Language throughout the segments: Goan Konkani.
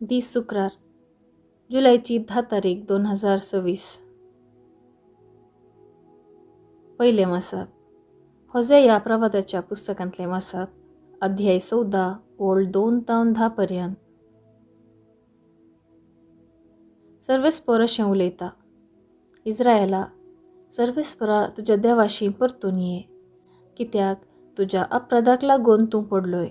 दीस शुक्रार, जुलयची 10 तारीख 2026. पयलें वाचप होजेया प्रवादाच्या पुस्तकांतलें वाचप, अध्याय 14 ओळ 2 तावन 10 पर्यंत. सर्वेस्पर अशें उलयता, इज्रायला, सर्वेस्परा तुज्या देवाशी परतून ये, कित्याक तुज्या अपराधाक लागून तूं पडलोय.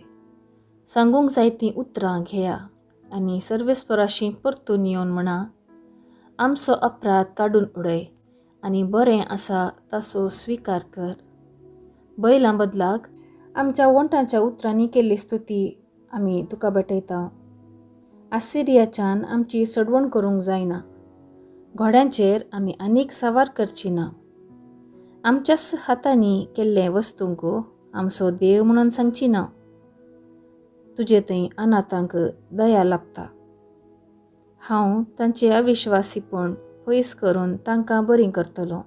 सांगूंक जाय तीं उतरां घेया आनी सर्वेस्पराशी परतून येवन म्हणा, आमचो अपराध काडून उडय आनी बरें आसा ताचो स्विकार कर. बैलां बदलाक आमच्या ओंठाच्या उतरांनी केल्ली स्तुती आमी तुका भेटयता. आसिरियाच्यान आमची सडवण करूंक जायना, घोड्यांचेर आमी आनीक सवार करची ना. आमच्याच हातांनी केल्ले वस्तूंक आमचो देव म्हणून सांगची ना. तुजे थंय अनाथांक दया लाभता. हांव तांचे अविश्वासीपण पयस करून तांकां बरीं करतलो.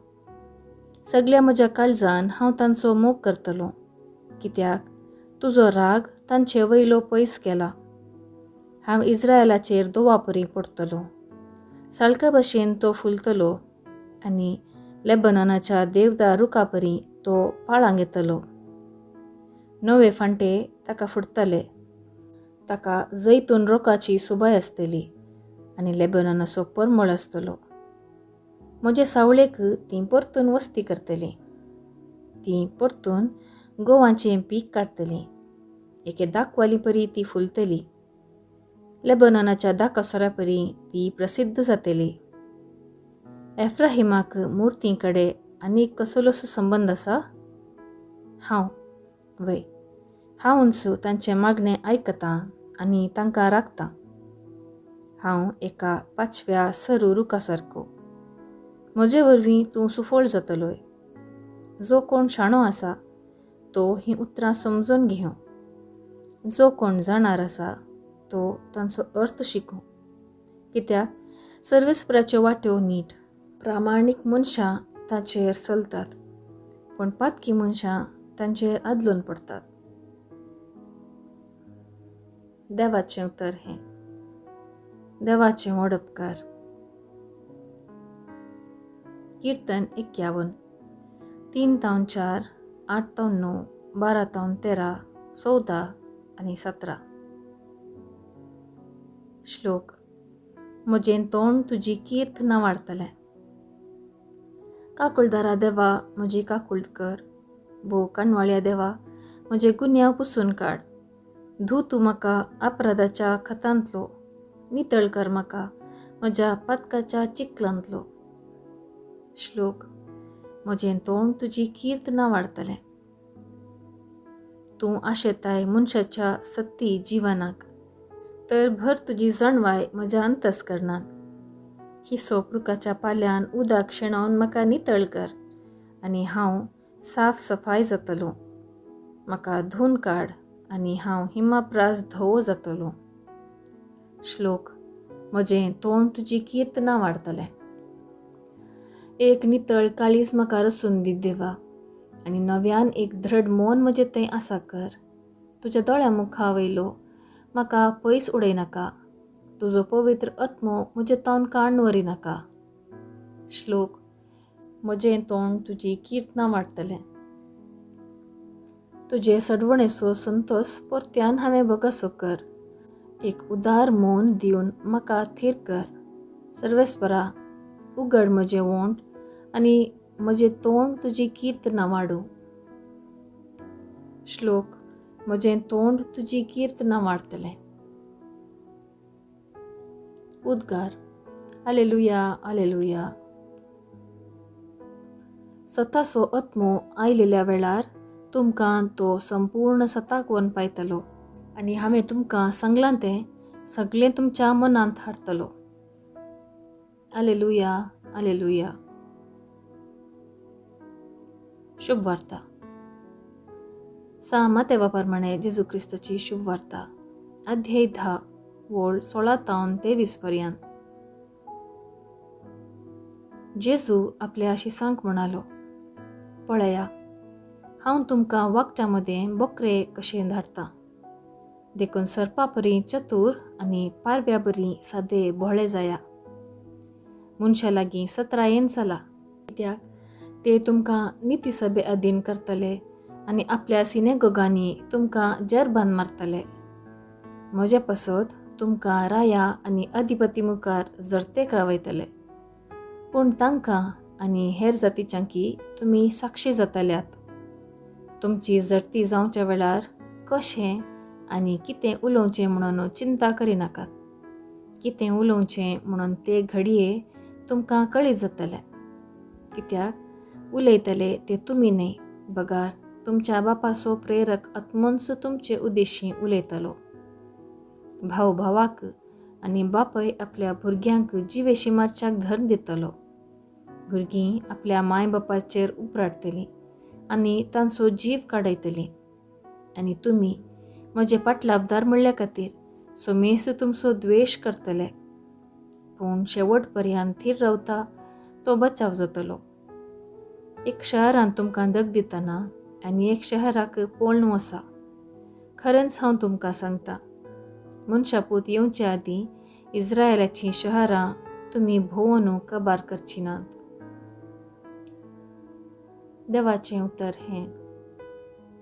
सगल्या म्हज्या काळजान हांव तांचो मोग करतलो, कित्याक तुजो राग तांचे वयलो पयस केला. हांव इज्रायलाचेर दोवापरी पडटलो, साळका भशेन तो फुलतलो आनी लेबननाच्या देवदार रुखापरी तो पाळां घेतलो. नवे फांटे ताका फुटतले, ताका जैतून रोखाची सुबाय आसतली आनी लेबननाचो परमळ आसतलो. म्हजे सावळेक तीं परतून वस्ती करतलीं, तीं परतून गोवाचें पीक काडटलीं. एके दाखवाली परी ती फुलतली, लेबननाच्या दाकासोऱ्या परी ती प्रसिद्ध जातली. एफ्राहिमाक मुर्ती कडेन आनीक कसलोसो संबंद आसा? हांव वय हांवूच तांचें मागणें आयकतां आनी तांकां राखतां. हांव एका पाचव्या सरू रुखा सारको, म्हजे वरवीं तूं सुफळ जातलोय. जो कोण शाणो आसा तो हीं उतरां समजून घेवं, जो कोण जाणार आसा तो तांचो अर्थ शिकूं. कित्याक सर्वेस्पराच्यो वाट्यो नीट, प्रामाणीक मनशां ताचेर चलतात, पूण पातकी मनशां तांचेर आदलून पडटात. देवाचें उतर हें. देवाचें व्हड उपकार. कीर्तन 51, 3 तावन 4, 8 तावन 9, 12 तावन 13, 14 आनी 17. श्लोक. म्हजें तोंड तुजी कीर्त ना वाडटलें. काकुळदारा देवा म्हजी काकुळट कर, भोव काणवाळ्या देवा म्हजे गुन्यांव पुसून काड. धू तूं म्हाका अपराधाच्या खतांतलो, नितळ कर म्हाका म्हज्या पातकाच्या चिखलांतलो. श्लोक. म्हजें तोंड तुजी कीर्त ना वाडटलें. तूं आशेताय मनशाच्या सत्ती जिवनाक, तर भर तुजी जाणवाय म्हज्या अंतस्करणान. हिसोप रुखाच्या पाल्यान उदक शेणोवन म्हाका नितळ कर आनी हांव साफ सफाय जातलो. म्हाका धुवन काड आनी हांव हिमाप्रास धवो जातलो. श्लोक. म्हजें तोंड तुजी कीर्त ना वाडटलें. एक नितळ काळीज म्हाका रसून दी देवा, आनी नव्यान एक दृढ मन म्हजें थंय आसा कर. तुज्या दोळ्या मुखा वयलो म्हाका पयस उडय नाका, तुजो पवित्र आत्मो म्हजें तावन काडून व्हरी नाका. श्लोक. म्हजें तोंड तुजी कीर्तना वाडटलें. तुजे सडवणेचो संतोस परत्यान हांवें भोगासो कर. एक उदार मन दिवन म्हाका थीर कर. सर्वेस्परा, उगड म्हजें ओंठ आनी म्हजें तोंड तुजी कीर्तना वाडूं. श्लोक. म्हजें तोंड तुजी कीर्तना वाडटलें. उद्गार. आलेलुया, आलेलुया. सताचो आत्मो आयलेल्या वेळार तुमकां तो संपूर्ण सताक वन पायतलो आनी हांवें तुमकां सांगलां तें सगळें तुमच्या मनांत हाडटलो. आलेलुया, आलेलुया. शुभ वार्ता. सा मातेवा प्रमाणे जेजू क्रिस्ताची शुभ वार्ता, अध्याय 10 वोळ 16 तावन 23 पर्यंत. जेजू आपल्या शिसांक म्हणालो, पळया, हांव तुमकां वागच्या मदें बकरे कशें धाडटा. देखून सर्पा परी चतूर आनी पारव्या बरी सादे भोळे जाया. मनशा लागीं सतरायेन चला, कित्याक ते तुमकां निती सभे अधीन करतले आनी आपल्या सिनेगोगांनी तुमकां जरबान मारतले. म्हजे पासत तुमकां राया आनी अधिपती मुखार जरतेक रावयतले, पूण तांकां आनी हेर जातीच्यांकी तुमी साक्षी जातल्यात. तुमची जरती जावच्या वेळार कशें आनी कितें उलोवचें म्हणून चिंता करिनाकात. कितें उलोवचें म्हणून ते घडये तुमकां कळीत जातलें, कित्याक उलयतले ते तुमी न्हय, बगार तुमच्या बापाचो प्रेरक आत्मोन्स तुमचे उद्देशी उलयतलो. भाव भावाक आनी बापय आपल्या भुरग्यांक जिवेशी मारच्याक धर्म दितलो. भुरगीं आपल्या माय बापाचेर उपराटतलीं आनी तांचो जीव काडयतलीं. आनी तुमी म्हजे पाटलावदार म्हणल्या खातीर सोमेस्त तुमचो द्वेश करतले, पूण शेवट पर्यंत थीर रावता तो बचाव जातलो. एक शहरान तुमकां दग दितना आनी एक शहराक पळोवन वसा. खरेंच हांव तुमकां सांगता, मनशापूत येवचे आदीं इस्रायलाचीं शहरां तुमी भोंवन कबार करची नात. देवाचें उतर हें.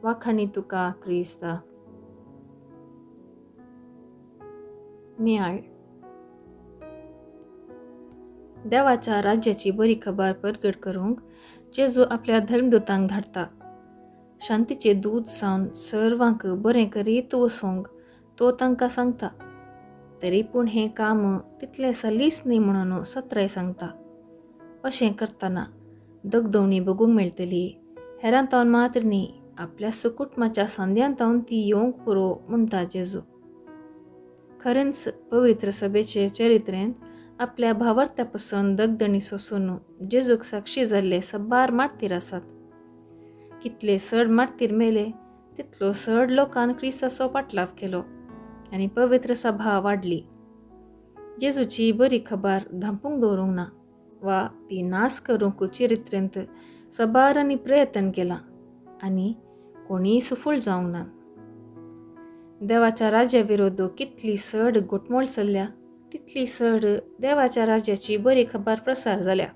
वाखाणी तुका क्रिस्ता. नियाळ. देवाच्या राज्याची बरी खबर परगट करूंक जेजू आपल्या धर्मदूतांक धाडटा. शांतीचे दूत जावन सर्वांक बरें करीत वचोंक तो तांकां सांगता. तरी पूण हें काम तितलें सलीस न्ही म्हणून सत्राय सांगता. अशें करतना दगदवणी बगूंक मेळटली, हेरां तावन मात्र न्ही, आपल्या सुकुटमाच्या सांद्यान तावन ती येवंक पुरो म्हणटा जेजू. खरेंच पवित्र सभेचे चरित्रेंत आपल्या भावार्थ्या पसून दगदणी सोसून जेजूक साक्षी जाल्ले सबार मार्तीर आसात. कितले चड मार्तीर मेले तितलो चड लोकान क्रिस्ताचो पाटलाव केलो आनी पवित्र सभा वाडली. जेजूची बरी खबर धांपूंक दवरूंक ना वा ती नास करूंक चरित्रेंत सबारांनी प्रयत्न केला आनी कोणीय सुफळ जावंक ना. देवाच्या राज्या विरोध कितली चड घुटमळ चल्ल्या तितली चड देवाच्या राज्याची बरी खबर प्रसार जाल्या,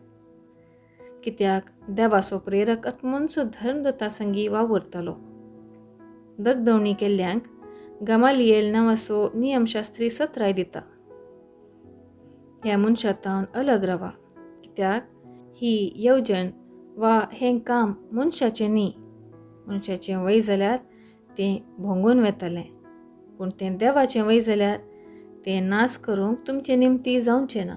कित्याक देवाचो प्रेरक आत्मोन्सो धर्मदत्ता संगी वावुरतालो. दगदवणी केल्ल्यांक गमालियल नांवाचो नियमशास्त्री सत्राय दिता. ह्या मनशा तावन अलग रावा, कित्याक ही येवजण वा हें काम मनशाचें न्ही. मनशाचें वय जाल्यार तें भोंगून वेतलें, पूण तें देवाचें वय जाल्यार तें नाश करूंक तुमचे निमती जावचें ना.